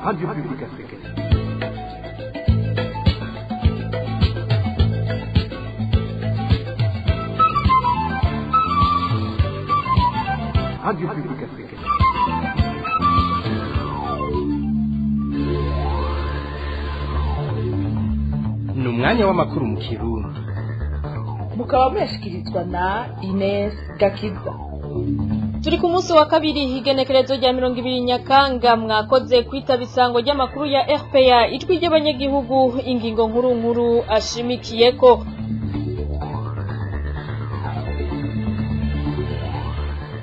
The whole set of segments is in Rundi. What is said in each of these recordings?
Radio Publique Africaine. Radio Publique Africaine. Ni umwanya w'amakuru mu Kirundi. Mukaba muyashyikirizwa na Ines Gakiza. Turi ku munsi wa kabiri, igenekerezo rya 20 Nyakanga. Mwakoze kwitaba isango ry'amakuru ya RPA, Ijwi ry'Abanyagihugu. Ingingo nkuru nkuru ashimikiyeko: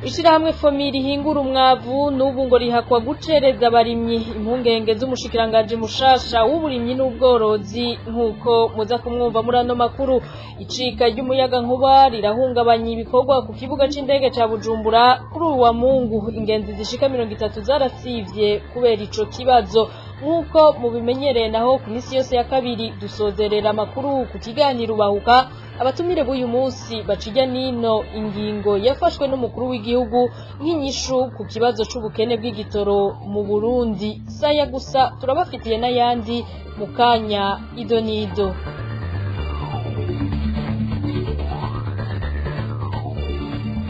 Ishirahamwe FOMI rihingura umwavu n'ubu ngo rihakwa gucereza abarimyi, impungenge z'umushikiranganji mushasha w'uburimyi n'ubworozi, nk'uko muza kumwumva muri ano makuru. Icika ry'umuyaga nkuba rirahungabanya ibikorwa ku kibuga c'indege ca Bujumbura. Kuri uwa Mungu ingenzi zishika 30 zarasivye kubera ico kibazo. Nk'uko mubimenyereye naho, ku minsi yose ya kabiri dusozerera amakuru ku kiganiro Ubahuka. Abatumire b'uyu munsi bacijya nino ingingo yafashwe n'umukuru w'igihugu nk'inyishu ku kibazo c'ubukene bw'igitoro mu Burundi. Saya gusa, turabafitiye n'ayandi mu kanya, ido n'ido.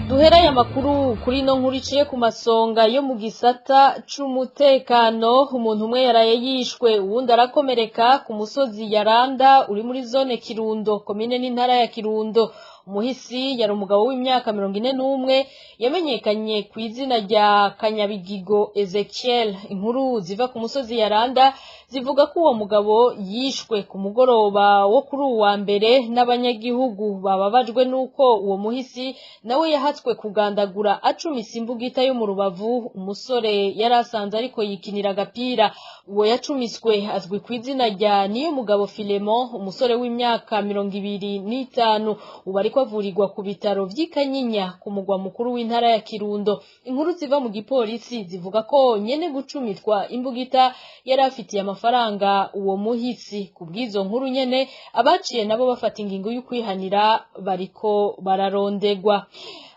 Duhera aya makuru kuri ino nkuru iciye ku masonga yo mu gisata c'umutekano. Umuntu umwe yaraye yishwe, uwundi arakomereka ku musozi Yaranda uri muri zone Kirundo, komine n'intara ya Kirundo. Umuhisi yari umugabo w'imyaka 41 yamenyekanye ku izina rya Kanyabigigo Ezekiel. Inkuru ziva ku musozi Yaranda zivuga ko uwo mugabo yishwe ku mugoroba wo kuri uwa mbere n'abanyagihugu bababajwe n'uko uwo muhisi nawe yahatswe kugandagura acumise imbugita yo mu rubavu umusore yari asanze ariko yikinira agapira. Uwo yacumiswe azwi ku izina rya Niyomugabo Filemon, umusore w'imyaka 25, ubu ariko avurirwa ku bitaro vy'i Kanyinya ku mugwa mukuru w'intara ya Kirundo. Inkuru ziva mu gipolisi zivuga ko nyene gucumitwa imbugita yari afitiye amafaranga uwo muhisi. Ku bw'izo nkuru nyene, abaciye nabo bafata ingingo y'ukwihanira bariko bararondegwa.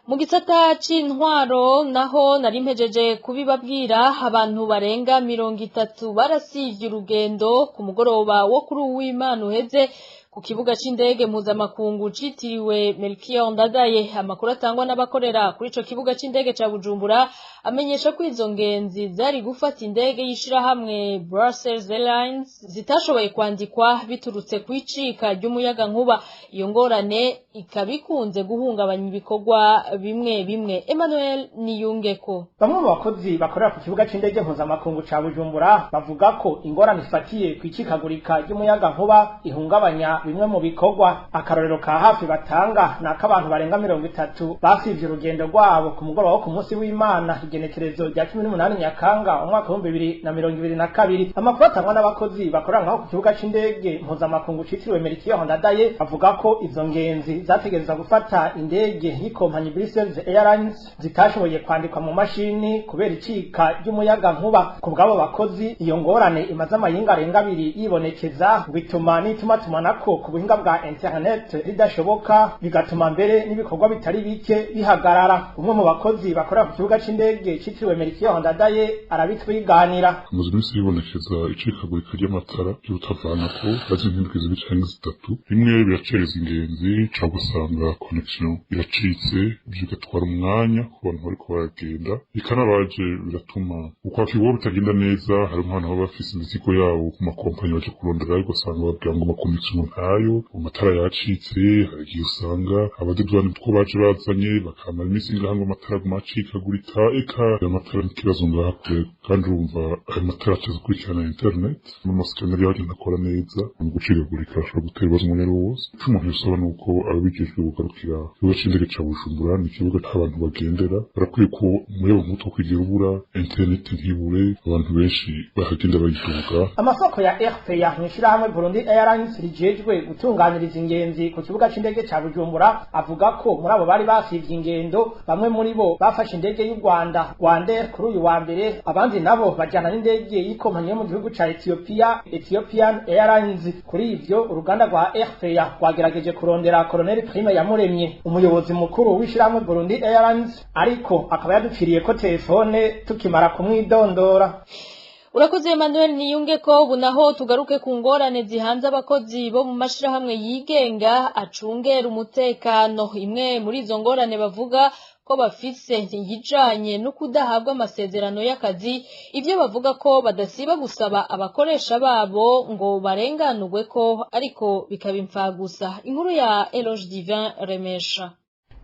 Mu gisata c'intwaro naho, nari mpejeje kubibabwira, abantu barenga 30 barasivye urugendo ku mugoroba wo kuri uw'Imana uheze ku kibuga c'indege mpuzamakungu citiriwe Melchior Ndadaye. Amakuru atangwa n'abakorera kuri ico kibuga c'indege ca Bujumbura amenyesha ko izo ngenzi zari gufata indege y'ishirahamwe Brussels Airlines zitashoboye kwandikwa biturutse kw'icika ry'umuyaga nkuba. Iyo ngorane ikaba ikunze guhungabanya ibikorwa bimwe bimwe. Emmanuel Niyungeko. Bamwe mu bakozi bakorera ku kibuga c'indege mpuzamakungu ca Bujumbura bavuga ko ingorane ifatiye kw'icikagurika ry'umuyaga nkuba ihungabanya bimwe mu bikorwa. Akarorero ka hafi batanga ni ak'abantu barenga 30 basivye urugendo rwabo ku mugoroba wo ku munsi w'Imana, igenekerezo rya 18 Nyakanga umwaka w'2022. Amakuru atangwa n'abakozi bakorera ngaho ku kibuga c'indege mpuzamakungu citiriwe Melchior Ndadaye avuga ko izo ngenzi zategerezwa gufata indege y'ikompanyi Brussels Airlines zitashoboye kwandikwa mu mashini kubera icika ry'umuyaga nkuba. Ku bw'abo bakozi, iyo ngorane imaze amayinga arenga abiri yibonekeza, bituma n'itumatumanako ku buhinga bwa internet ridashoboka, bigatuma mbere n'ibikorwa bitari bike bihagarara. Umwe mu bakozi bakorera ku kibuga c'indege citiriwe Melchior Ndadaye arabitwiganira. Hamaze iminsi hibonekeza icikagurika ry'amatara y'urutavanako bazi nk'indwi 2 canke 3. Bimwe biracereza ingenzi, canke ugasanga connection iracitse, ivyo bigatwara umwanya ku bantu bariko baragenda, eka n'abaje biratuma ukwakirwa bitagenda neza. Hari nk'abantu baba bafise imizigo yabo ku makompanyi baje kurondera, ariko usanga babwira ngo amaconnection ntayo, amatara yacitse. Hari igihe usanga abadedwani two baje bazanye bakamara iminsi ngaha ngo amatara aguma acikagurika. Eka ayo matara n'ikibazo ngaha kure, kandi urumva ayo matara acaza akurikirana internet n'amascanner yaho agenda akora neza. Mu gucikagurika ashobora gutera ibibazo umwanya ari wo wose. Ico umuntu yosaba ni uko ababijejwe kugarukira ikibuga c'indege ca Bujumbura. Ni ikibuga c'abantu bagendera, barakwiye ko umuyaga nkuba utokwigira ubura, internet ntibure, abantu benshi bahagenda bayiduga. Amasoko ya RPA mw'ishirahamwe Burundi Airlines rijejwe gutunganiriza ingenzi ku kibuga c'indege ca Bujumbura avuga ko muri abo bari basivye ingendo, bamwe muri bo bafashe indege y'u Rwanda, Rwandair, kuri uyu wa mbere, abandi nabo bajana n'indege y'ikompanyi yo mu gihugu ca Ethiopia, Ethiopian Airlines. Kuri ivyo, uruganda rwa RPA rwagerageje kurondera Colonel Prime Yamuremye, umuyobozi mukuru w'ishirahamwe Burundi Airlines, ariko akaba yaduciriye ko telefone tukimara kumwidondora. Urakoze Emmanuel Niyunge ko ubu naho tugaruke ku ngorane zihanze abakozi bo mu mashirahamwe yigenga acungera umutekano. Imwe muri izo ngorane bavuga ko bafise ntiyijanye no kudahabwa amasezerano y'akazi, ivyo bavuga ko badasiba gusaba abakoresha babo ngo barenganurwe ko ariko bikaba imfagusa. Inkuru ya Eloge Divin Remesha.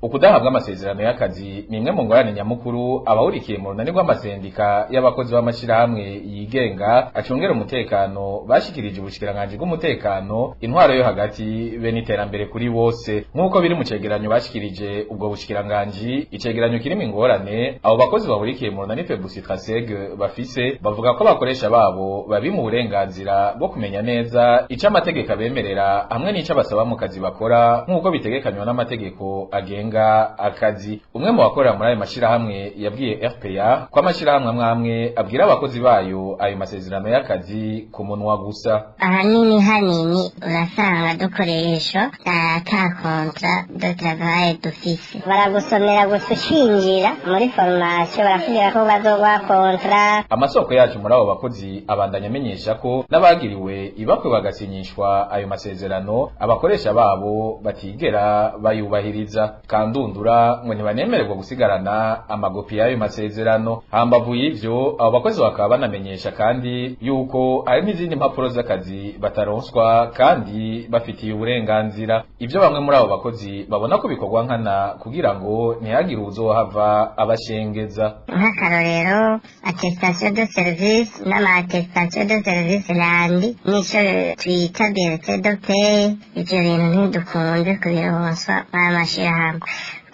Ukudahabwa amasezerano y'akazi ni imwe mu ngorane nyamukuru abahurikiye mu runani rw'amasendika y'abakozi b'amashirahamwe yigenga acungera umutekano bashikirije ubushikiranganji bw'umutekano, intwaro yo hagati be n'iterambere kuri bose, nk'uko biri mu cegeranyo bashikirije ubwo bushikiranganji. Icegeranyo kirimo ingorane abo bakozi bahurikiye mu runani Febusitraseg bafise, bavuga ko abakoresha babo babima uburenganzira bwo kumenya neza ico amategeko abemerera hamwe n'ico abasaba mu kazi bakora, nk'uko bitegekanywa n'amategeko agenga akazi. Umwe mu bakorera muri ayo mashirahamwe yabwiye RPA ko amashirahamwe amwe abwira abakozi bayo ayo masezerano y'akazi ku munwa gusa. Ahanini hanini urasanga dukoresha ata contrat de travail dufise, baragusomera gusa ushinjira muri formation barakubwira ko bazoguha contrat. Amasoko yacu muri abo bakozi abandanya amenyesha ko n'abagiriwe ibakwe bagasinyishwa ayo masezerano, abakoresha babo batigera bayubahiriza. Kandundura ngo ntibanemererwa gusigarana amagopi y'ayo masezerano. Hambavu y'ivyo, abo bakozi bakaba banamenyesha kandi yuko hari n'izindi mpapuro z'akazi bataronswa kandi bafitiye uburenganzira. Ivyo bamwe muri abo bakozi babona ko bikorwa nkana kugira ngo ntihagire uwuzohava abashengeza. Nk'akarorero, attestation de service n'ama attestation de service yandi, nico twita bulletin de paie, ivyo bintu ntidukunze kubironswa mw'amashirahamwe,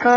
ko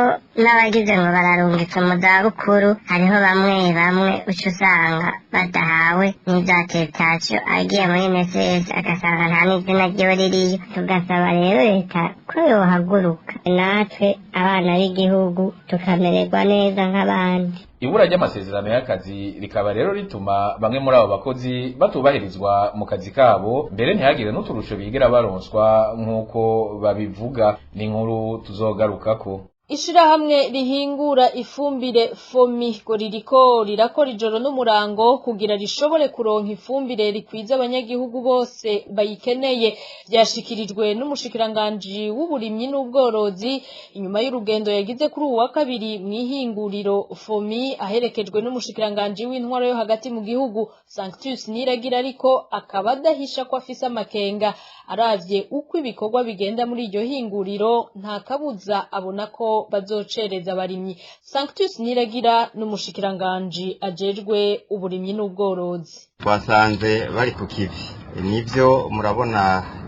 n'abagize ngo bararungitse mu zabukuru hariho bamwe bamwe uca usanga badahawe n'ivya attestation, agiye muri NSS agasanga nta n'izina ryiwe ririyo. Tugasaba rero leta ko yohaguruka natwe abana b'igihugu tukamererwa neza nk'abandi. Ibura ry'amasezerano y'akazi rikaba rero rituma bamwe muri abo bakozi batubahirizwa mu kazi kabo, mbere ntihagire n'uturusho bigera baronswa nk'uko babivuga. Ni inkuru tuzogarukako. Ishirahamwe rihingura ifumbire FOMI ngo ririko rirakora ijoro n'umurango kugira rishobore kuronka ifumbire rikwiza abanyagihugu bose bayikeneye. Vyashikirijwe n'umushikiranganji w'uburimyi n'ubworozi inyuma y'urugendo yagize kuri uwu wa kabiri mw'ihinguriro FOMI, aherekejwe n'umushikiranganji w'intwaro yo hagati mu gihugu Sanctus Niragira, ariko akaba adahisha ko afise amakenga aravye uko ibikorwa bigenda muri iryo hinguriro, nta kabuza abona ko bazocereza abarimyi. Sanctus Niragira n'umushikiranganji ajejwe uburimyi n'ubworozi. Twasanze bari ku kivi, nivyo murabona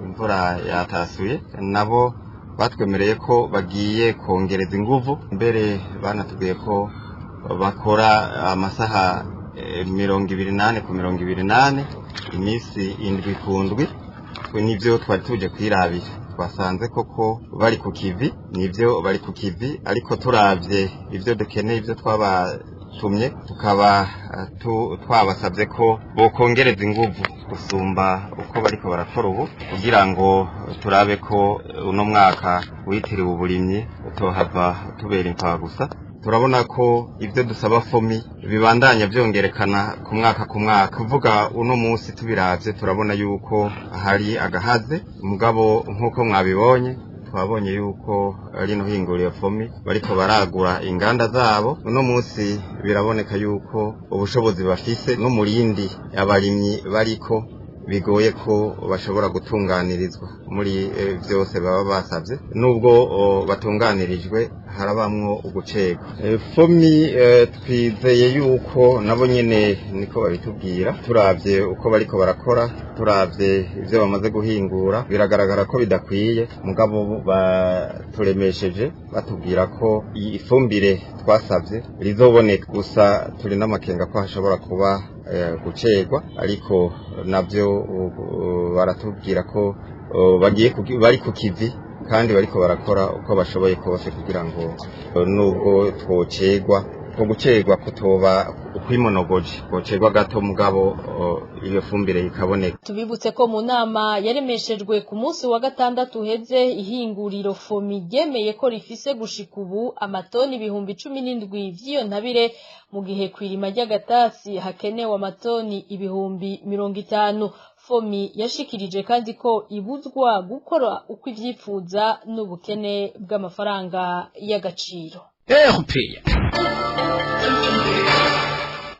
imvura yatasuye, nabo batwemereye ko bagiye kongereza inguvu, mbere banatubwiye ko bakora amasaha 24 ku 24, iminsi 7 ku 7. Nivyo twari tuje kwirabira, twasanze koko bari ku kivi, nivyo bari ku kivi, ariko turavye ivyo dukeneye, ivyo twabatumye, tukaba twabasabye ko bokongereza inguvu gusumba uko bariko barakora ubu, kugira ngo turabe ko uno mwaka witiriwe uburimyi utohava tubera imfagusa. Turabona ko ivyo dusaba FOMI bibandanya vyongerekana ku mwaka ku mwaka. Kuvuga uno munsi tubiravye turabona yuko hari agahaze, mugabo nk'uko mwabibonye twabonye yuko rino hinguriro FOMI bariko baragura inganda zabo. Uno munsi biraboneka yuko ubushobozi bafise n'umurindi abarimyi bariko bigoye ko bashobora gutunganirizwa muri vyose baba basavye. Nubwo batunganirijwe harabamwo ugucegwa. FOMI twizeye yuko nabo nyene niko babitubwira, turavye uko bariko barakora, turavye ivyo bamaze guhingura, biragaragara ko bidakwiye, mugabo baturemesheje batubwira ko ifumbire twasavye rizoboneka. Gusa turi n'amakenga ko hashobora kuba gucegwa, ariko navyo baratubwira ko bagiye bari ku kivi kandi bariko barakora uko bashoboye kose kugira ngo nubwo twocegwa Uko gucerwa kutoba ukwimonogoje, gucerwa gato mugabo iyo fumbire ikaboneka. Tubibutse ko mu nama yaremeshejwe ku munsi wa gatandatu uheze, ihinguriro FOMI ryemeye ko rifise gushika ubu amatoni 17,000 vy'iyo ntabire, mu gihe kwirima ry'agatasi hakenewe amatoni 50,000. FOMI yashikirije kandi ko ibuzwa gukora uko ivyipfuza n'ubukene bw'amafaranga y'agaciro.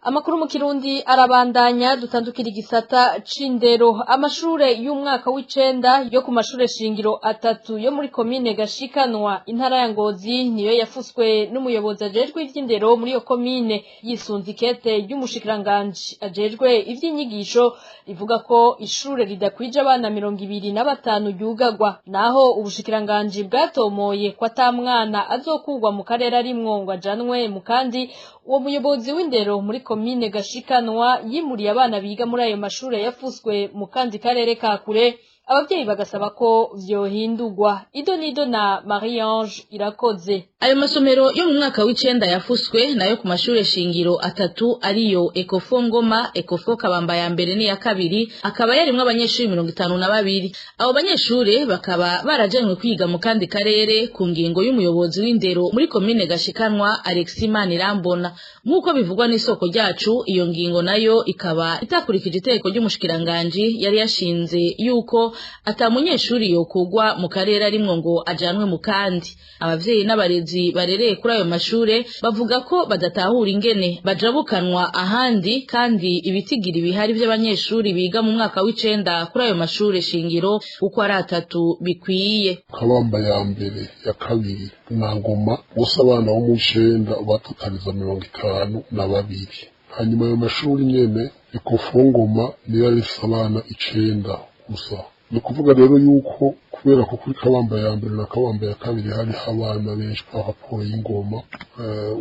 Amakuru mu Kirundi arabandanya. Dutandukira igisata c'indero. Amashure y'umwaka w'icenda yo ku mashure shingiro atatu yo muri komine Gashikanwa, intara ya Ngozi, niyo yafuswe n'umuyobozi ajejwe ivy'indero muri iyo komine, yisunze ikete ry'umushikiranganji ajejwe ivy'inyigisho rivuga ko ishure ridakwije abana 25 ryugagwa. Naho ubushikiranganji bwatomoye ko ata mwana azokurwa mu karere arimwo ngo ajanwe mu kandi, uwo muyobozi w'indero muri komine Gashikanwa yimuriye abana biga muri ayo mashure yafuswe mu kandi karere ka kure. Abavyeyi bagasaba ko vyohindurwa. Ido nido na Marie Ange Irakoze. Ayo masomero yo mu mwaka w'icenda yafuswe nayo ku mashure shingiro atatu, ariyo Ekofo Ngoma, Ekofo Kabamba ya mbere n'iya kabiri, akaba yarimwo abanyeshuri 52. Abo banyeshure bakaba barajanywe kwiga mu kandi karere ku ngingo y'umuyobozi w'indero muri komine Gashikanwa, Alexis Manirambona. Nk'uko bivugwa n'isoko ryacu, iyo ngingo nayo ikaba itakurikije itegeko ry'umushikiranganji yari yashinze yuko ata munyeshuri yokugwa mu karere arimwo ngo ajanwe mu kandi. Abavyeyi n'abarezi barereye kuri ayo mashure bavuga ko badatahura ingene bajabukanwa ahandi, kandi ibitigiri bihari vy'abanyeshuri biga mu mwaka w'icenda kuri ayo mashure shingiro uko ari atatu bikwiye. Kabamba ya mbere, ya kabiri na Ngoma, bose abana bo mu icenda batotariza 52. Hanyuma ayo mashuri nyene, Ekofo Ngoma niyo yari ifise abana 9 gusa. Ni ukuvuga rero yuko kubera ko kuri Kabamba ya mbere na Kabamba ya kabiri hariho abana benshi par rapport y'Ingoma,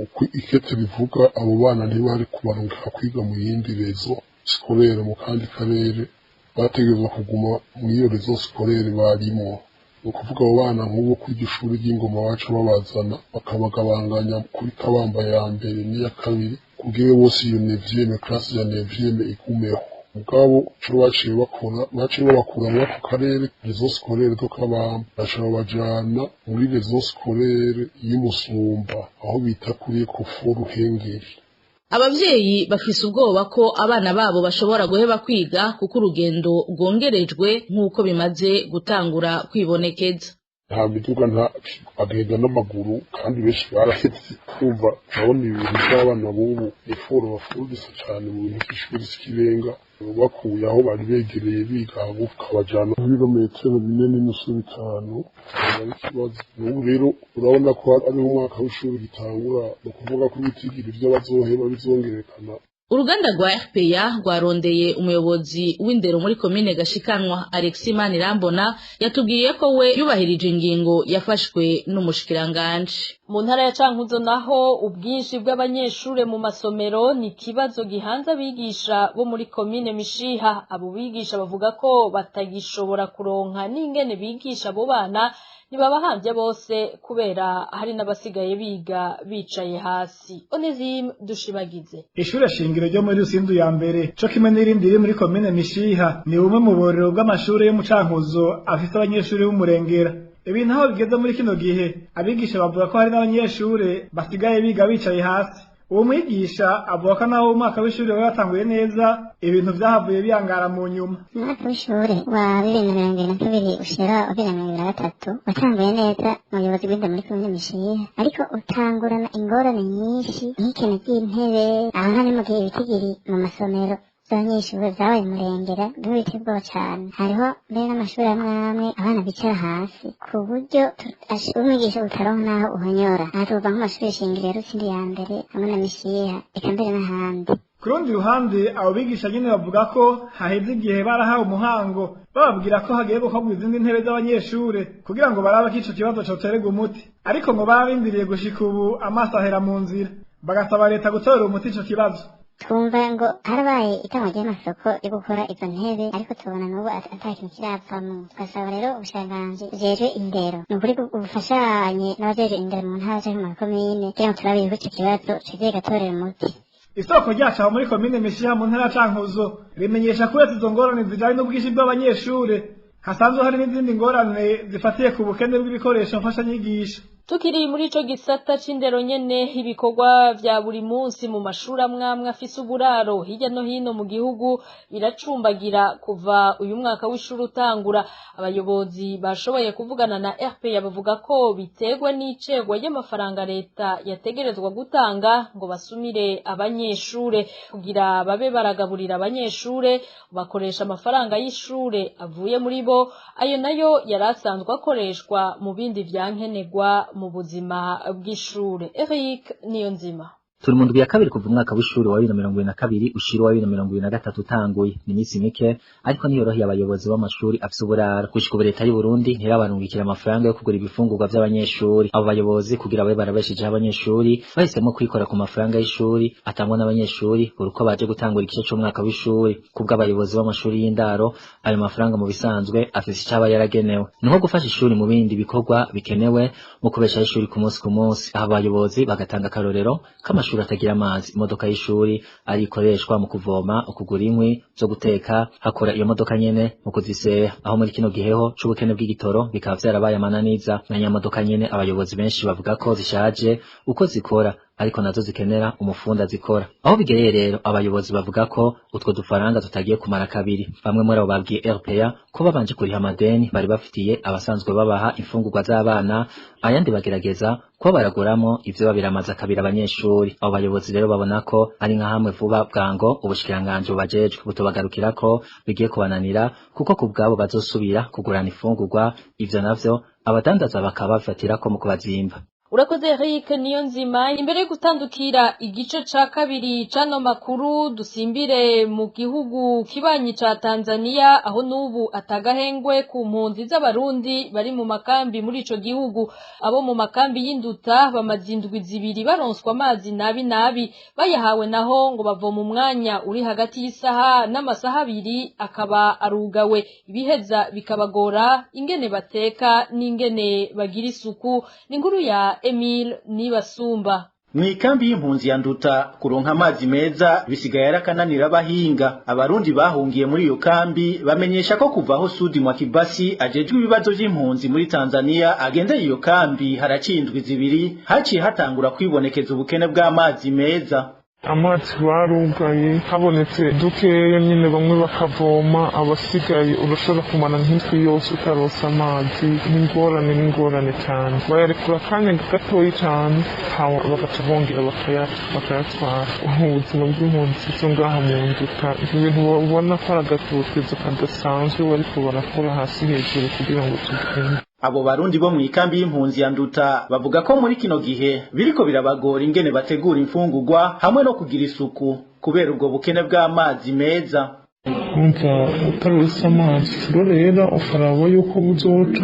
uko ikete bivuga, abo bana ntibari kubarungika kwiga mu yindi réseau scolaire mu kandi karere, bategerezwa kuguma mu iyo réseau scolaire barimwo. Ni ukuvuga abo bana nk'ubu kuri iryo shuri ry'Ingoma baca babazana bakabagabanganya kuri Kabamba ya mbere n'iya kabiri, kugira bose iyo neuvième classe ya neuvième igumeho. Mugabo ico baciye bakora, baciye babakura muri ako karere, réseau scolaire de Kabamba, baca babajana muri réseau scolaire y'Umusumba, aho bita kuri Ekofo Ruhengeri. Abavyeyi bafise ubwoba ko abana babo bashobora guheba kwiga kuko urugendo rwongerejwe, nk'uko bimaze gutangura kwibonekeza. Nta miduga, nta, bagenda n'amaguru, kandi benshi barahevye. Kumva urabona ibintu by'abana b'ubu, effort bafundisa cane mu bintu vy'ishuri sikirenga. Bakuye aho bari begereye biga hagufi, ukabajana nk'ibirometero 4,5 5, ari ikibazo. N'ubu rero urabona ko ari umwaka w'ishuri gitangura, ni ukuvuga ko ibitigiri vy'abazoheba bizongerekana. Uruganda rwa RPA rwarondeye umuyobozi w'indero muri komine Gashikanwa, Alexis Manirambona, yatubwiye ko we yubahirije ingingo yafashwe n'umushikiranganje. Mu ntara ya Cankuzo naho, ubwinshi bw'abanyeshure mu masomero ni ikibazo gihanze abigisha bo muri komine Mishiha. Abo bigisha bavuga ko batagishobora kuronka n'ingene bigisha abo bana, ntibabahamvye bose, kubera hari n'abasigaye biga bicaye hasi. Onesime Dushibagize. Ishure shingiro ryo muri Rusindu ya mbere, co kimwe n'irindi riri muri komine Mishiha, ni bumwe mu burero bw'amashure yo mu Cankuzo afise abanyeshuri b'umurengera. Ibintu aho bigeze muri kino gihe, abigisha bavuga ko hari n'abanyeshure basigaye biga bicaye hasi. Uwo mwigisha avuga ko naho umwaka w'ishuri wari watanguye neza, ibintu vyahavuye biyangara mu nyuma. Umwaka w'ishuri wa 2022 ushira wa 2023 watanguye neza mu buyobozi bw'indero muri komine Mishiha, ariko utangurana ingorane nyinshi nk'ikena ry'intebe. Aho nta mu gihe ibitigiri mu masomero z'abanyeshuri zabaye umurengera, bimwe biteye ubwoba cane. Hariho mbere n'amashuri amwe amwe abana bicara hasi, ku buryo umwigisha utaronka n'aho uhonyora. Aha tuvuga nk'amashuri shingiro ya Rutsindi ya mbere hamwe na Mishiha, eka mbere n'ahandi. Ku rundi ruhande, abo bigisha nyene bavuga ko haheze igihe barahawe umuhango, bababwira ko hagiye gukorwa izindi ntebe z'abanyeshure kugira ngo barabe ko ico kibazo cotererwa umuti, ariko ngo bararindiriye gushika ubu amaso ahera mu nzira. Bagasaba leta gutorera umuti ico kibazo. Twumva ngo harabaye itangwa ry'amasoko yo gukora izo ntebe, ariko tubona n'ubu ata kintu kiravamwo. Tugasaba rero ubushikiranganji bujejwe indero, ni ukuri ubufashanye n'abajejwe indero mu ntara canke mu makomine, kugira ngo turabe yuko ico kibazo cigiye gatorera umuti. Isoko ryacu aho muri komine Mishiha mu ntara ya Cankuzo rimenyesha ko uretse izo ngorane zijanye n'ubwinshi bw'abanyeshure, hasanzwe hari n'izindi ngorane zifatiye ku bukene bw'ibikoresho mfashanyigisho. Tukiri muri ico gisata c'indero nyene, ibikorwa vya buri munsi mu mashuri amwamwe afise uburaro hirya no hino mu gihugu biracumbagira kuva uyu mwaka w'ishuri utangura. Abayobozi bashoboye kuvugana na RPA bavuga ko biterwa n'icegwa ry'amafaranga leta yategerezwa gutanga ngo basumire abanyeshure. Kugira babe baragaburira abanyeshure bakoresha amafaranga y'ishure avuye muri bo, ayo nayo yari asanzwe akoreshwa mu bindi vyankenerwa mu buzima bw'ishure. Eric Niyonzima. Turi mu ndwi ya kabiri kuva umwaka w'ishuri wa 2022 ushira wa 2023 utanguye. Ni iminsi mike, ariko ntiyoroheye abayobozi b'amashuri afise uburaro. Gushika ubu leta y'u Burundi ntirabarungikira amafaranga yo kugura ibifungurwa vy'abanyeshuri. Abo bayobozi, kugira babe barabeshejeho abanyeshuri, bahisemwo kwikora ku mafaranga y'ishuri atangwa n'abanyeshuri buri uko baje gutangura igice c'umwaka w'ishuri. Kubw'abayobozi b'amashuri y'indaro, ayo mafaranga mu bisanzwe afise ico aba yaragenewe, ni nko gufasha ishuri mu bindi bikorwa bikenewe mu kubeshaho ishuri ku munsi ku munsi. Abo bayobozi bagatanga akarorero k'amashuri atagira amazi. Imodoka y'ishuri ari ikoreshwa mu kuvoma, ukugura inkwi zo guteka, hakora iyo modoka nyene mu kuziseha. Aho muri kino giheho c'ubukene bw'igitoro bikaba vyarabaye amananiza. Na nyamodoka nyene abayobozi benshi bavuga ko zishaje uko zikora, ariko nazo zikenera umufundi azikora. Aho bigereye rero, abayobozi bavuga ko utwo dufaranga tutagiye kumara kabiri. Bamwe muri abo babwiye RPA ko babanje kuriha amadeni bari bafitiye abasanzwe babaha imfungurwa z'abana, ayandi bagerageza kuba baraguramo ivyo babiramaza kabiri abanyeshuri. Abo bayobozi rero babona ko ari nka hamwe vuba bwango ubushikiranganji bubajejwe butobagarukirako bigiye kubananira, kuko ku bwabo bazosubira kugurana imfungurwa, ivyo navyo abadandaza bakaba babifatirako mu kubazimba. Urakoze Eric Niyonzima. Imbere yo gutandukira igice ca kabiri c'ano makuru, dusimbire mu gihugu kibanyi ca Tanzania, aho n'ubu atagahengwe ku mpunzi z'abarundi bari mu makambi muri ico gihugu. Abo mu makambi y'Induta bamaze indwi 2 baronswa amazi nabi nabi. Bayahawe naho ngo bavoma umwanya uri hagati y'isaha n'amasaha 2 akaba arugawe, ibiheza bikabagora ingene bateka n'ingene bagira isuku. Ni inkuru ya Emile Nibasumba. Mw'ikambi y'impunzi ya Nduta, kuronka amazi meza bisigaye arakananira abahinga. Abarundi bahungiye muri iyo kambi bamenyesha ko kuva aho Sudi Mwakibasi ajejwe ibibazo vy'impunzi muri Tanzania agendeye iyo kambi haraciye indwi 2, haciye hatangura kwibonekeza ubukene bw'amazi meza. Amazi barugaye, habonetse dukeya nyine bamwe bakavoma, abasigaye urashobora kumara nk'indwi yose utaronse amazi. N'ingorane, n'ingorane cyane. Bayarekura akanya gatoyi cyane, hama bagaca bongera bakayatwara. Ubuzima bw'impunzi zo ngaha mu Nduta, ibintu ubona ko ari agatotezo kadasanzwe bariko barakora hasi hejuru kugira ngo tugende. Abo barundi bo mw'ikambi y'impunzi ya Nduta bavuga ko muri kino gihe biriko birabagora ingene bategura imfungurwa hamwe no kugira isuku kubera ubwo bukene bw'amazi meza. Umva, utaronse amazi rero ukaraba yuko buzoca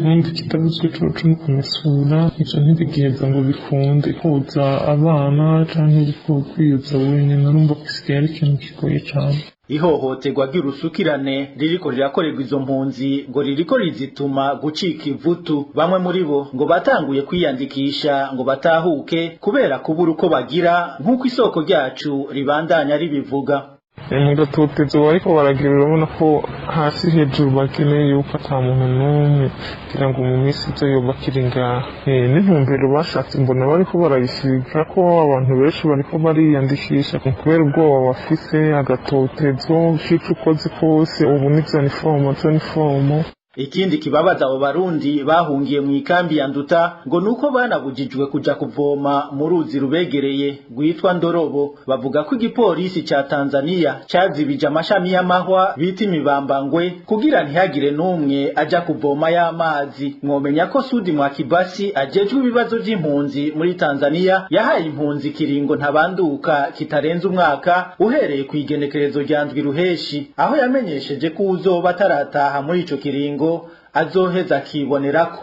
ubundi kitavuzwe coco no kumesura, ivyo ntibigiheza ngo bikunde. Koza abana canke kwiyoza wenyene, urumva ko isigaye ari ikintu kigoye cane. Ihohoterwa ry'urusukirane ririko rirakorerwa izo mpunzi ngo ririko rizituma gucika ivutu. Bamwe muri bo ngo batanguye kwiyandikisha ngo batahuke kubera kubura uko bagira, nk'uko isoko ryacu ribandanya ribivuga. Mu gatotezo bariko baragira, urabona ko hasi hejuru bakeneye yuko ata muntu n'umwe kugira ngo mu minsi iza yoba akiri ngaha. N'intumbero bashatse mbona bariko barayisiga ko abantu benshi bariko bariyandikisha kubera ubwoba bafise, agatotezo k'ico ukoze kose. Ubu ni zanifomo. Ikindi kibabaza abo barundi bahungiye mu ikambi ya Nduta ngo nuko banabujijwe kuja kuvoma mu ruzi rubegereye rwitwa Ndorobo. Bavuga ko igipolisi ca Tanzania cazibije amashami y'amahwa bita imibambangwe kugira ntihagire n'umwe aja kuvoma y'amazi. Mwomenya ko Sudi Mwakibasi ajejwe ibibazo vy'impunzi muri Tanzania yahaye impunzi kiringo ntabanduka kitarenze umwaka uhereye ku igenekerezo rya ndwi ruheshi, aho yamenyesheje ko uzoba atarataha muri ico kiringo azoheza akibonerako.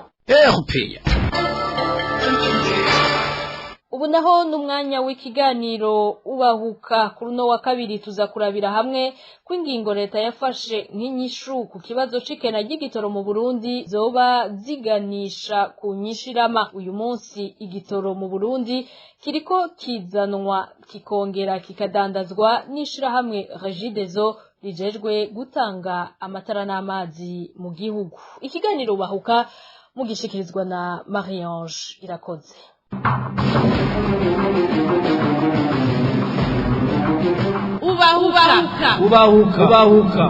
Ubu naho n'umwanya w'ikiganiro Ubahuka. Kuri uno wa kabiri tuza kurabira hamwe ko ingingo leta yafashe nk'inyishu ku kibazo c'ikena ry'igitoro mu Burundi zoba ziganisha ku nyishirama. Uyu munsi igitoro mu Burundi kiriko kizanwa kikongera kikadandazwa n'ishirahamwe Regideso rijejwe gutanga amatara n'amazi mu gihugu. Ikiganiro Ubahuka mugishikirizwa na Marie-Ange Irakoze. Ubahuka. Ubahuka. Ubahuka.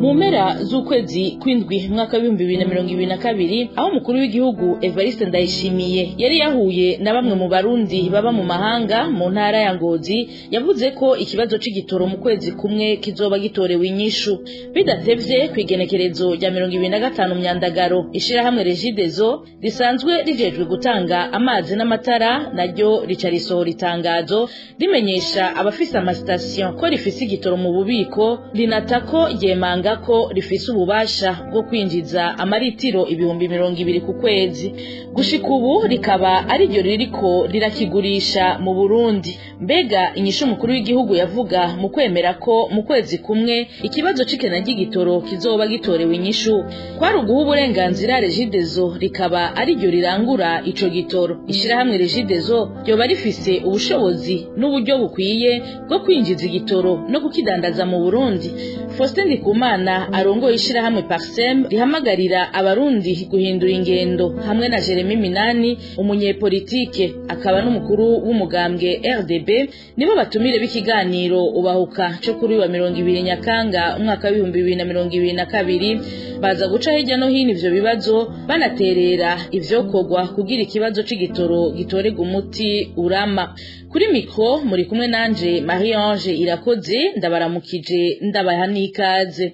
Mu mpera z'ukwezi kw'indwi mwaka w'2022, aho umukuru w'igihugu Evariste Ndayishimiye yari yahuye na bamwe mu Barundi baba mu mahanga mu ntara ya Ngozi, yavuze ko ikibazo c'igitoro mu kwezi kumwe kizoba gitorewe inyishu. Bidatevye, kw'igenekerezo rya 25 Myandagaro, ishirahamwe Regideso risanzwe rijejwe gutanga amazi n'amatara naryo rica risohora itangazo rimenyesha abafise amasitasiyo ko rifise igitoro mu bubiko, rinata ko ryemanga ko rifise ububasha bwo kwinjiza amaritiro 20,000 ku kwezi. Gushika ubu rikaba ariryo ririko rirakigurisha mu Burundi. Mbega inyishu umukuru w'igihugu yavuga mu kwemera ko mu kwezi kumwe ikibazo c'ikena ry'igitoro kizoba gitorewe inyishu kwari uguha uburenganzira Regideso rikaba ariryo rirangura ico gitoro? Ishirahamwe Regideso ryoba rifise ubushobozi n'uburyo bukwiye bwo kwinjiza igitoro no kukidandaza mu Burundi? Faustin Ndikumana arongoye ishirahamwe Parsem rihamagarira abarundi guhindura ingendo, hamwe na Jeremy Minani, umunyepolitike akaba n'umukuru w'umugambwe RDB, nibo batumire b'ikiganiro Ubahuka cyo kuri wa 20 Nyakanga umwaka w'ibihumbi 2022. Baza guca hirya no hino ivyo bibazo, banaterera ivyokorwa kugira ikibazo c'igitoro gitorega umuti urama. Kuri mikro muri kumwe nanje Marie Ange Irakoze, ndabaramukije, ndabaha n'ikaze.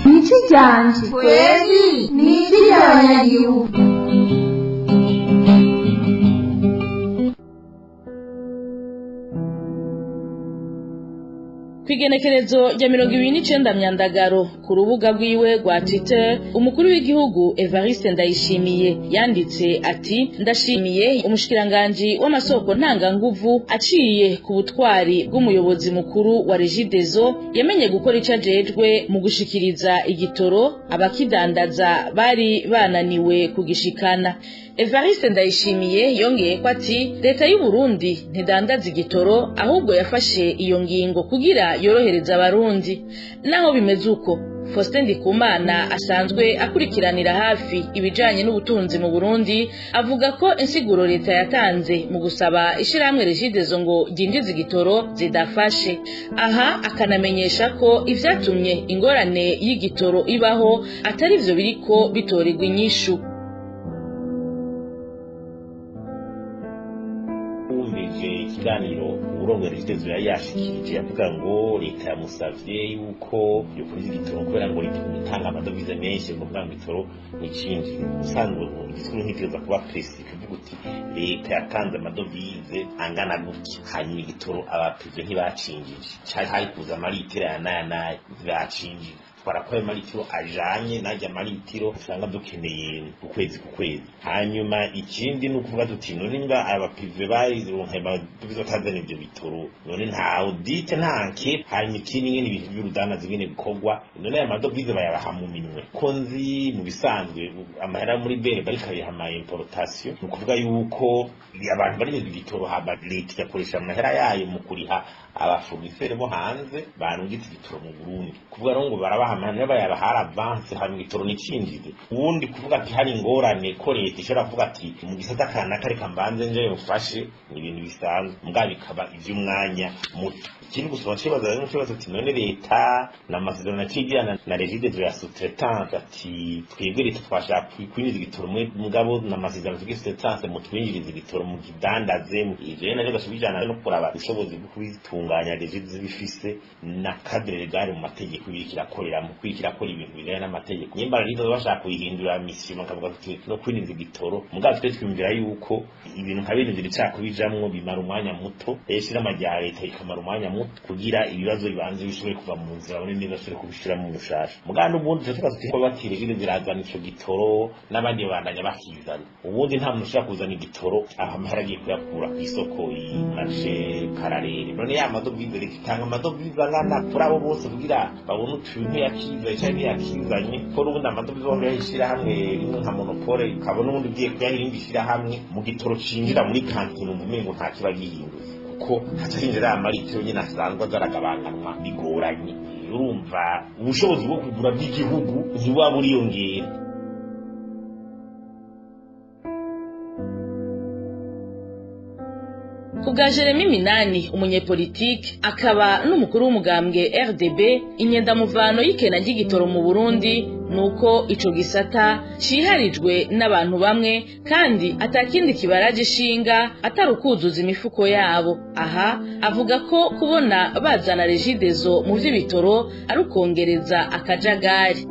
Niki ryanje kweri, niki ry'abanyagihugu. Kw'igenekerezo rya 29 Myandagaro, ku rubuga rwiwe rwa Twitter, umukuru w'igihugu Evariste Ndayishimiye yanditse ati: "Ndashimiye umushikiranganji w'amasoko ntanganguvu aciye ku butwari bw'umuyobozi mukuru wa Regideso yamenye gukora ico ajejwe mu gushikiriza igitoro abakidandaza bari bananiwe kugishikana." Evariste Ndayishimiye yongeye ko ati: "Leta y'u Burundi ntidandaza igitoro, ahubwo yafashe iyo ngingo kugira yorohereza abarundi." Naho bimeze uko, Faustin Ndikumana asanzwe akurikiranira hafi ibijanye n'ubutunzi mu Burundi avuga ko insiguro leta yatanze mu gusaba ishirahamwe Regideso ngo ryinjize igitoro zidafashe. Aha akanamenyesha ko ivyatumye ingorane y'igitoro ibaho atari ivyo biriko bitorerwa inyishu. Ikiganiro urongoye Regideso yari yashikirije avuga ngo leta yamusavye yuko yokwinjiza igitoro kubera ngo leta itanga amadovize menshi, ngo kuvuga ngo igitoro nicinjire. Ubusanzwe igisikuru ntitegerezwa kuba presi kuvuga uti leta yatanze amadovize angana gutya, hanyuma igitoro abaprive ntibacinjije, cari hari kuza amaritiro aya n'aya n'aya ntibacinjije, twara ko ayo maritiro ajanye n'arya maritiro usanga dukeneye ku kwezi ku kwezi. Hanyuma ikindi ni ukuvuga tuti none niba abaprive baronka amadovize batazana ivyo bitoro, none nta audit, nta enquête. Hanyuma ikindi nyene ibintu vy'urudandaza ingene bikorwa, none aya madovize bayabaha mu minwe? Ko nzi mu bisanzwe amahera muri bere bariko abiha ama importation, ni ukuvuga yuko abantu barinjiza igitoro hama leta igakoresha amahera yayo mu kuriha abafournisseur bo hanze barungitse igitoro mu Burundi. Kuvuga rero ngo barabaha amahera bayabaha avance hanyuma igitoro nicinjize. Ubundi kuvuga ati hari ingorane ko leta ishobora kuvuga ati mu gisata kanaka reka mbanze nje mufashe, ni ibintu bisanzwe, mbwa bikaba ivy'umwanya muto. Ikindi gusa nkibaza rero, nkibaza ati none leta n'amasezerano acigirana na Regideso ya sous-traitance, ati twebwe leta twashaka kwinjiza igitoro mugabo n'amasezerano tugiye sous-traitance mutwinjirize igitoro mukidandaze. Ivyo rero navyo gaca bijana no kuraba ubushobozi bwo kubitunganya Regideso bifise na cadre légal mu mategeko ibiriko irakorera. mu kwikirakora ibintu bijanye n'amategeko. Nyimba rero bashaka kuyihindura mission bakavuga kuti no kwinjiza igitoro, mugabo twe twiyumvira yuko ibintu nka bene bicakubijamwo bimara umwanya muto, ishirahamwe rya leta ikamara umwanya muto kugira ibibazo bibanze bishobore kuva mu nzira, babone neza bashobore kubishira mu mushasha. Mugabo n'ubundi tuba tuzi ko batire ibintu birazana ico gitoro n'abandi babandanya bakizana. Ubundi nta muntu ushobora kuzana igitoro amahera agiye kuyakura kw'isoko marché parallèle. None ya madovize leta itanga amadovize angana kuri abo bose kugira babone utuntu yakiza canke yakizanye, ko n'ubundi amadovize bombi yayishirahamwe rimwe nka monopole, ukabona ubundi ugiye kuyaha irindi shirahamwe mu gitoro cinjira muri kantine umengo nta kiba gihindutse, kuko haca hinjira amaritiro nyene asanzwe azaragabanganwa bigoranye. Urumva ubushobozi bwo kugura bw'igihugu ntibuba buriyongera. Kubwa Jeremy Minani, umunyepolitike akaba n'umukuru w'umugambwe RDB, inyendamuvano y'ikena ry'igitoro mu Burundi nuko ico gisata ciharijwe n'abantu bamwe kandi atakindi kibaraje ishinga atari ukuzuza imifuko yabo. Aha avuga ko kubona bazana Regideso mu vy'ibitoro ari ukongereza akajagari.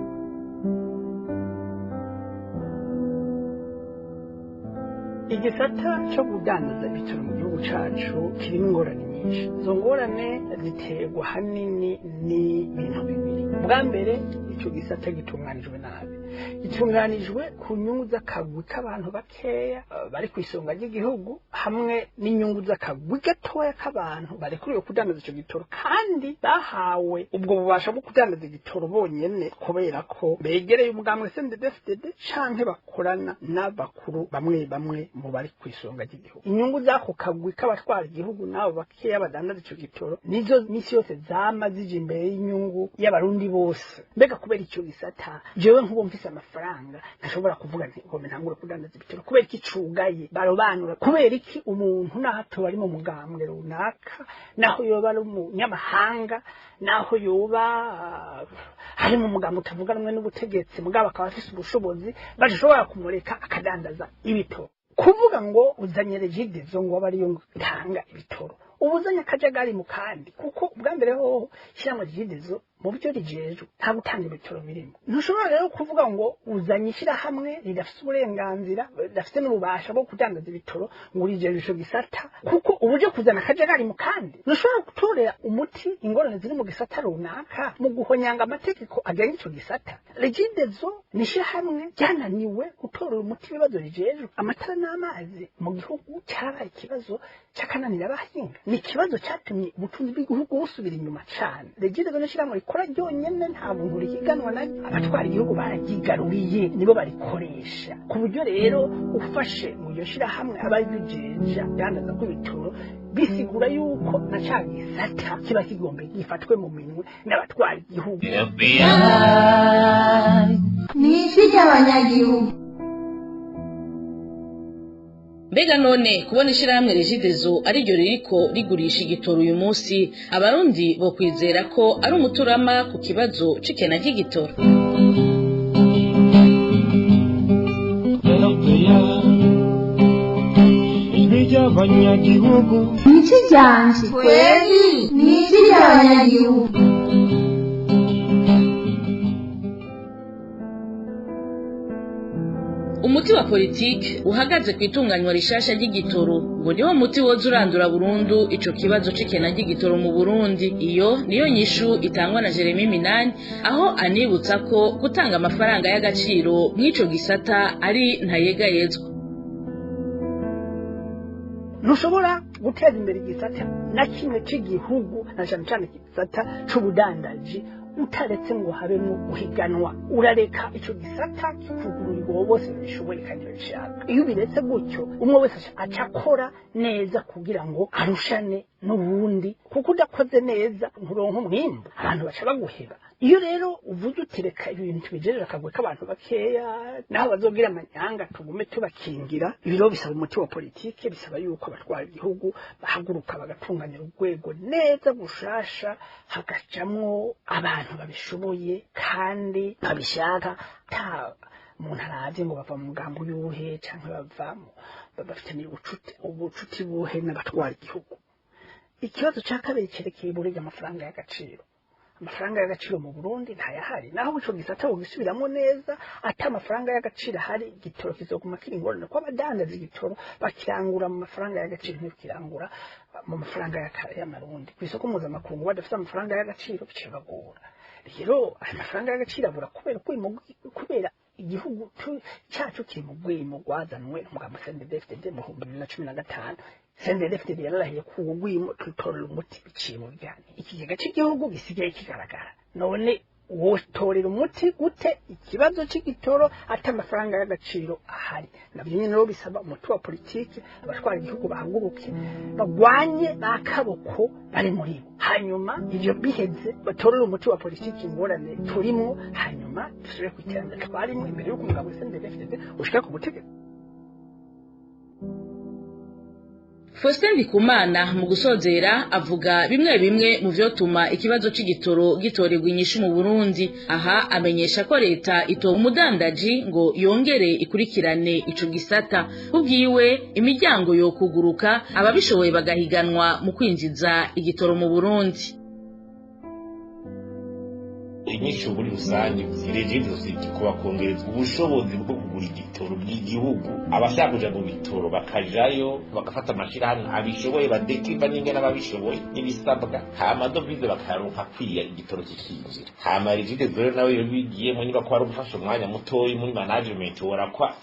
Igisata cyo kudandaza ibitoro mu gihugu cacu kirimo ingorane nyinshi. Izo ngorane ziterwa hanini n'ibintu bibiri. Bwa mbere, ico gisata gitunganijwe nabi, gitunganijwe ku nyungu z'akagwi k'abantu bakeya bari ku isonga ry'igihugu, hamwe n'inyungu z'akagwi gatoya k'abantu barekuriwe kudandaza ico gitoro, kandi bahawe ubwo bubasha bwo kudandaza igitoro bonyene kubera ko begereye umugambwe CNDD-FDD canke bakorana n'abakuru bamwe bamwe mu bari ku isonga ry'igihugu. Inyungu z'ako kagwi k'abatwara igihugu n'abo bakeya badandaza ico gitoro nizo misi yose zama zija imbere y'inyungu y'abarundi bose. Mbega kubera ico gisata jewe nk'ubu mfise amafaranga ntashobora kuvuga nti ngome ntangure kudandaza ibitoro kubera iki cugaye barobanura, kubera iki umuntu naho atoba ari mu mugambwe runaka, naho yoba ari umunyamahanga, naho yoba ari mu mugambwe utavuga rumwe n'ubutegetsi, mugabo akaba afise ubushobozi bashobora kumureka akadandaza ibitoro. Kuvuga ngo uzanye Regideso ngo abe ariyo itanga ibitoro, ubuzanye akajagari mu kandi, kuko ubwa mbere hoho ishyirahamwe Regideso mu byo rijejwe nta gutanga ibitoro birimo. Ntushobora rero kuvuga ngo uzanye ishyirahamwe ridafite uburenganzira, ridafite n'ububasha bwo kudandaza ibitoro ngo urijeje ico gisata, kuko ubuje kuzana akajagari mu kandi. Ntushobora gutorera umuti ingorane ziri mu gisata runaka mu guhonyanga amategeko agenga ico gisata. Regideso ni ishyirahamwe ryananiwe gutorera umuti ibibazo rijejwe. Amatara n'amazi mu gihugu cyabaye ikibazo cy'akananira abahinga, ni ikibazo cyatumye ubutunzi bw'igihugu busubira inyuma cane. Regideso ni ishyirahamwe rikora ryonyene, nta muntu rihiganwa naryo. Abatwara igihugu bararyigaruriye, nibo barikoresha, ku buryo rero ufashe mu iryo shirahamwe ababijeja dandaza kw'ibitoro, bisigura yuko na ca gisata kiba kigombe gifatwe mu minwe n'abatwara igihugu. Ni ijwi ry'abanyagihugu. Mbega none kubona ishirahamwe Regideso ariryo ririko rigurisha igitoro uyu munsi, abarundi bo kwizera ko ari umuturama ku kibazo c'ikena ry'igitoro? Ni ijwi ryanje kweli, ni ijwi ry'abanyagihugu. Umuti wa politike uhagaze ku itunganywa rishasha ry'igitoro ngo niwo muti woza urandura burundu ico kibazo c'ikena ry'igitoro mu Burundi. Iyo niyo nyishu itangwa na Jeremy Minani, aho anibutsa ko gutanga amafaranga y'agaciro mw'ico gisata ari ntayegayezwa. Ntushobora guteza imbere igisata na kimwe c'igihugu, na cane cane igisata c'ubudandaji, utaretse ngo habemo guhiganwa. Urareka ico gisata kikugururirwa bose babishoboye kandi babishaka. Iyo ubiretse gutyo, umwe wese aca akora neza kugira ngo arushane n'uwundi, kuko udakoze neza nturonka umwimbu, abantu baca baguheba. Iyo rero uvuze uti reka ibintu tubigerera akagwe k'abantu bakeya, naho bazogira amanyanga tugume tubakingira, ibiro bisaba umuti wa politike, bisaba yuko abatwara igihugu bahaguruka bagatunganya urwego neza gushasha, hagacamwo abantu babishoboye kandi babishaka, ata umuntu aravye ngo bava mu mugambi uyuhe canke bavamo bafitaniye ubucuti buhe n'abatwara igihugu. Ikibazo ca kabiri cerekeye burega amafaranga y'agaciro. Amafaranga y'agaciro mu Burundi ntayahari. Naho ico gisata wogisubiramo neza, ata amafaranga y'agaciro ahari, igitoro kizoguma kiri ingorane, ko abadandaza igitoro bakirangura mu mafaranga y'agaciro, ntibikirangura mu mafaranga y'amarundi ku isoko mpuzamakungu. Badafite amafaranga y'agaciro bicibagora. Rero ayo mafaranga y'agaciro abura kubera igihugu cyacu kiri mu rwimo rwazanwe n'umugabo CNDD-FDD mu 2015. CNDD-FDD yararahiye ku rwimo tutorera umuti biciye mu biganiro. Ikigega cy'igihugu gisigaye kigaragara. None wotorera umuti gute ikibazo cy'igitoro ata amafaranga y'agaciro ahari? Nabyo nyine rero bisaba umuti wa politiki, abatwara igihugu bahaguruke bagwanye bakaboko bari muri bo, hanyuma ivyo biheze batorere umuti wa politiki ingorane turimo, hanyuma dusubire ku iterambere twarimo imbere y'uko umugabo CNDD-FDD ushika ku butegetsi. Faustin Ndikumana mu gusozera avuga bimwe bimwe mu vyotuma ikibazo c'igitoro gitorerwa inyishu mu Burundi. Aha amenyesha ko leta itoba umudandaji ngo yongere ikurikirane ico gisata. Kubwiwe, imiryango yo kuguruka, ababishoboye bagahiganwa mu kwinjiza igitoro mu Burundi. Inyishu muri rusange zirejeje kuba kongerezwa ubushobozi bwo kugura igitoro bw'igihugu, abashaka kuja mu bitoro bakajayo, bagafata amashirahamwe abishoboye badekiva n'ingene ababishoboye n'ibisabwa, hama dovize bakayaronka akwiye, igitoro kikinjira. Hama Regideso rero nawe iyo bigiyemo, niba ko ari ugufasha umwanya mutoyi muri management worakwa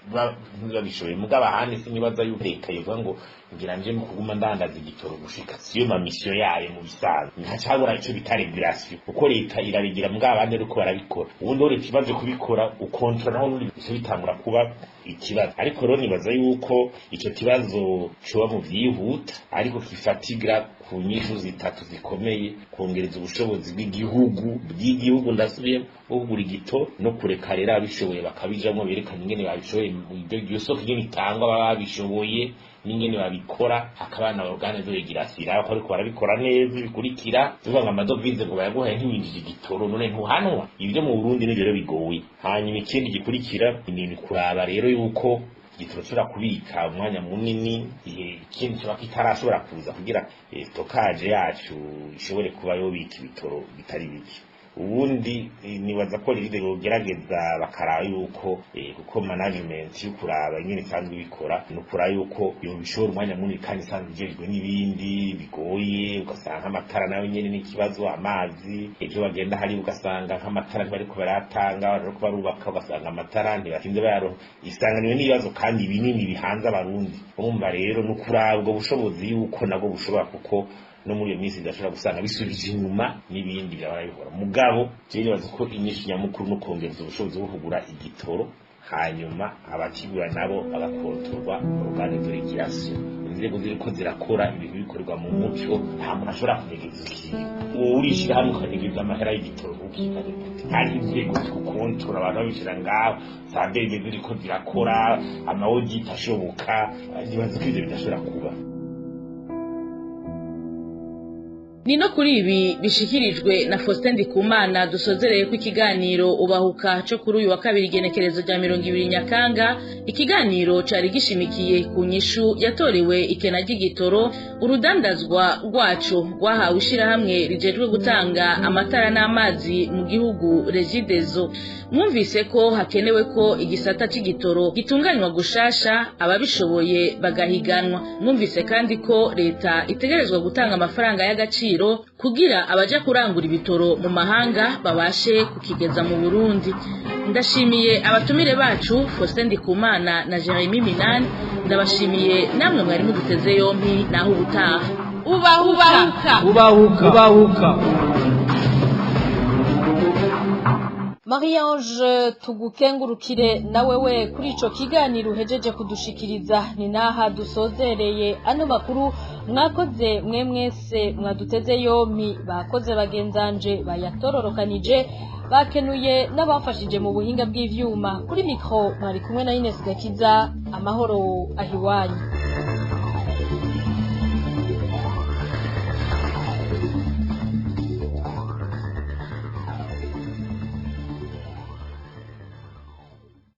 babishoboye, mugabo ahandi sinibaza yuko leta yovuga ngo ngira nje mu kuguma ndandaza igitoro gushika, siyo ma mission yayo mu bisanzwe. Ntacabura ico bita regulation, kuko leta irabigira, mugabo abandi ariko barabikora. Ubundi leta imaze kubikora ukontrola, naho n'undi bice bitangura kuba ikibazo. Ariko rero nibaza yuko ico kibazo coba mu vyihuta, ariko kifatigira ku nyishu zitatu zikomeye: kongereza ubushobozi bw'igihugu ndasubiye bwo kugura igito, no kureka rero ababishoboye bakabijamwo, berekana ingene babishoboye, iryo soko ingene itangwa, baba babishoboye n'ingene babikora, hakaba na organe de régulation ko ariko barabikora neza. Bikurikira tuvuga ngo amadovize ngo bayaguhaye ntiwinjije igitoro, none ntuhanwa. Ibyo mu Burundi nivyo rero bigoye. Hanyuma ikindi gikurikira ni kuraba rero yuko igitoro ushobora kubika umwanya munini, ikindi kiba kitarashobora kuza, kugira stockage yacu ishobore kuba yobika ibitoro bitari bike. Ubundi nibaza ko rero yogerageza bakaraba yuko kuko management yo kuraba ingene isanzwe ibikora, no kuraba yuko yobishora umwanya munini kandi isanzwe ijejwe n'ibindi bigoye, ugasanga amatara nayo nyene n'ikibazo, amazi ejo bagenda hari, ugasanga nk'amatara ntibariko barayatanga, bariko barubaka ugasanga amatara ntibatinze bayaronka. Isanganiwe n'ibibazo kandi binini bihanze Abarundi. Urumva rero no kuraba ubwo bushobozi yuko nabwo bushobora, kuko no muri iyo minsi ndashobora gusanga bisubije inyuma n'ibindi byahora bihora. Mugabo je nibaza ko inyishu nyamukuru no kongereza ubushobozi bwo kugura igitoro, hanyuma abakigura nabo bagakontorwa, organe de régulation, inzego ziriko zirakora, ibintu bikorerwa mu muco. Nta muntu ashobora kunyegeza ikintu, wowe urishira hamwe ukanyegeza amahera y'igitoro ukikane, hari inzego zikukontora, abantu babishira ngaho sandege ziriko zirakora ama audit ashoboka. Nibaza ko ivyo bidashobora kuba. Ni no kuri ibi bishikirijwe na Faustin Ndikumana dusozereye ku ikiganiro Ubahuka cyo kuri uyu wa kabiri, igenekerezo rya 20 Nyakanga. Ikiganiro cari gishimikiye ku nyishu yatorewe ikena ry'igitoro, urudandazwa rwaco rwahawe ishirahamwe rijejwe gutanga amatara n'amazi mu gihugu Regideso. Mwumvise ko hakenewe ko igisata c'igitoro gitunganywa gushasha, ababishoboye bagahiganwa. Mwumvise kandi ko leta itegerezwa gutanga amafaranga y'agaciro kugira abaja kurangura ibitoro mu mahanga babashe kukigeza mu Burundi. Ndashimiye abatumire bacu Faustin Ndikumana na Jeremy Minani, ndabashimiye namwe mwari muduteze yompi. Naho ubutaha. Ubahuka. Ubahuka. Ubahuka. Marie-Ange, tugukengurukire nawe we kuri ico kiganiro uhejeje kudushikiriza. Ni naha dusozereye ano makuru. Mwakoze mwe mwese mwaduteze yompi, bakoze bagenzanje bayatororokanije, bakenuye n'abafashije mu buhinga bw'ivyuma. Kuri micro mwari kumwe na Ines Gakiza. Amahoro ahiwanyu.